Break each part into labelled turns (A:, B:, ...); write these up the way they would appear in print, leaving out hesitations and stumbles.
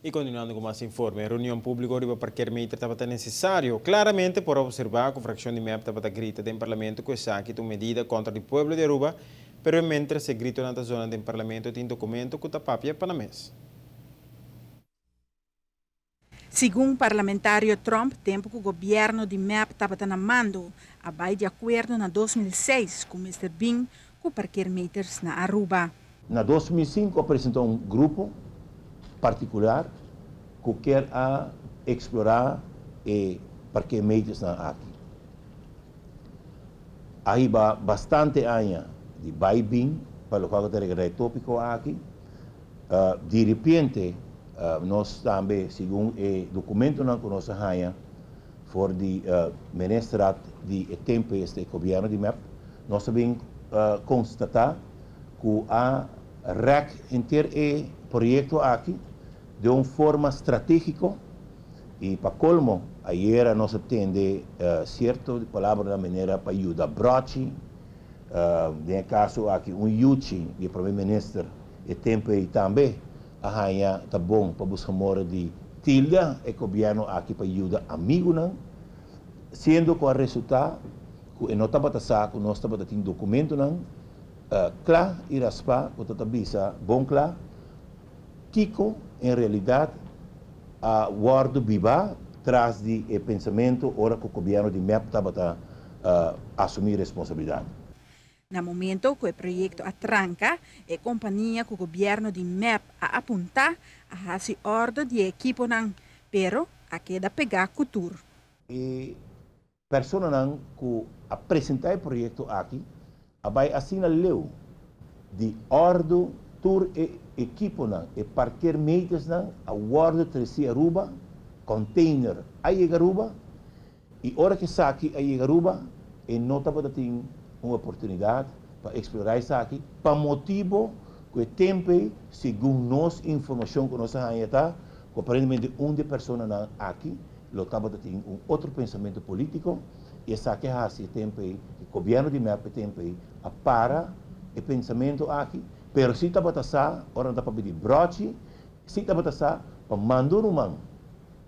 A: Y continuando cu mas informe, reunion publico riba parkeermeter tabata necesario. Claramente por observa cu fraccion di MEP tabata grita den parlamento cu esaki ta un medida contra di pueblo di Aruba, pero mientras e gritonan ta zona den parlamento tin documento cu ta papia pa nan mes.
B: Segun parlamentario Tromp, tempo cu gobierno di MEP tabata na mando, a bay di acuerdo na 2006 cu mester bin cu parkeermeters na Aruba.
C: Na 2005 a presenta un grupo particular cu kier a explora e parkeermeters nan aki. A hiba bastante aña di bay bin pa loke ta regarda e topico aki. Di repente nos tambe, segun e documentonan cu nos a haya for di ministerraad di e tempo este gobierno di MEP, nos a bin constata cu a rek henter e proyecto aki di un forma strategico. Y pa colmo, ayera nos a tende cierto palabra na manera pa yuda brochi, den caso aki un yuchi di prome minister e tempo ey tambe a haya ta bon pa busca mora di tilda e gobierno aki pa yuda amigonan, siendo cu a resulta cu e no tabata sa cu nos tabata tin documentonan cla y raspa cu ta bisa bon cla kico en realidad a wordo biba tras di e pensamento ora cu gobierno di MEP tabata asumi responsabilidad.
B: Na momento cu e proyecto a tranca, e compania cu gobierno di MEP a apunta a hasi orde di ekiponan, pero a keda pega cu tur.
C: E personanan cu a presenta e proyecto aki a bay asina leu di ordo tur e ekiponan, e parkeermetersnan a wordo treci Aruba, container a yega Aruba, y ora cu esaki a yega Aruba, e no tabata tin un oportunidad pa explora esaki, pa motibo cu e tempo, segun nos informacion cu nos a haya ta, cu aparentemente un di personanan aki lo tabata tin un otro pensamento politico, y esaki a hasi e tempo e gobierno di MEP e tempo a para e pensamento aki, pero si tabata sa, ora nan ta papia di brochi, si tabata sa pa manda un ruman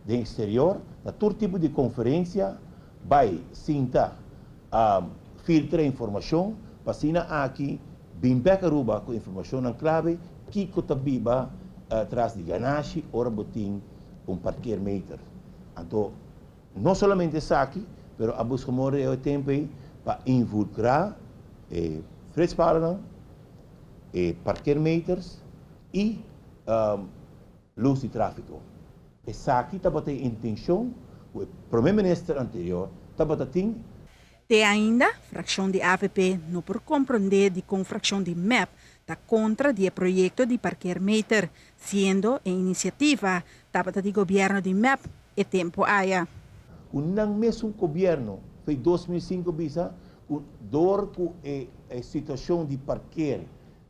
C: den exterior, na tur tipo di conferencia, bay sinta filtra informacion, pa asina aki bin bek Aruba cu informacionnan clave, kico ta biba tras di ganashi ora bo tin un parkeermeter. Anto, no solamente esaki, pero a busca more e tempo ey pa involucra e flitspalen, e parkeermeters y luz di trafico. Esaki tabata e intencion cu e prome minister anterior tabata tin.
B: Te ainda, fraccion di AVP no por comprende di con fraccion di MEP ta contra di e proyecto di parkeermeter, siendo e iniciativa tabata di gobierno di MEP e tempo aya.
C: Cu nan mesun gobierno foi 2005 bisa cu door cu e situacion di parkeer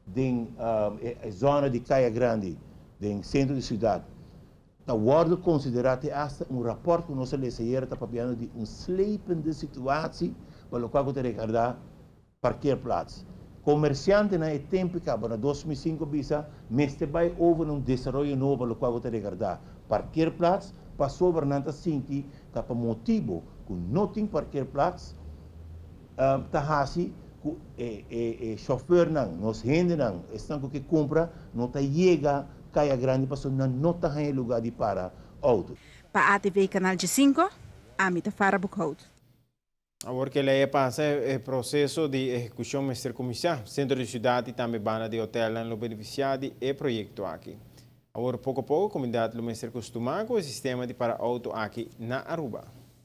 C: den e zona di Caya Grandi, den centro di ciudad, ta wordo considera te hasta un rapport cu nos a lesa ayera ta papiando di un slepende situatie pa locual cu ta regarda parkeerplaats. Comerciantenan e tempo caba na 2005 bisa mester bay over un desaroyo nobo pa locual cu ta regarda parkeerplaats, pasobra nan ta sinti ta pa motibo cu no tin parkeerplaats ta hasi cu e chauffeurnan, nos hendenan, esnan cu ke compra, no ta yega Caya Grandi pasobra nan no ta haya lugar di para auto.
B: Pa ATV Canal 5, ami ta Farah Boekhout.
A: Awor cu e ley pasa, e proceso di ehecucion mester cuminsa. Centro di ciudad y tambe banda di hotel lo beneficia di e proyecto aki. Awor, poco a poco, comunidad lo mester custuma cu e sistema di para auto aki na Aruba.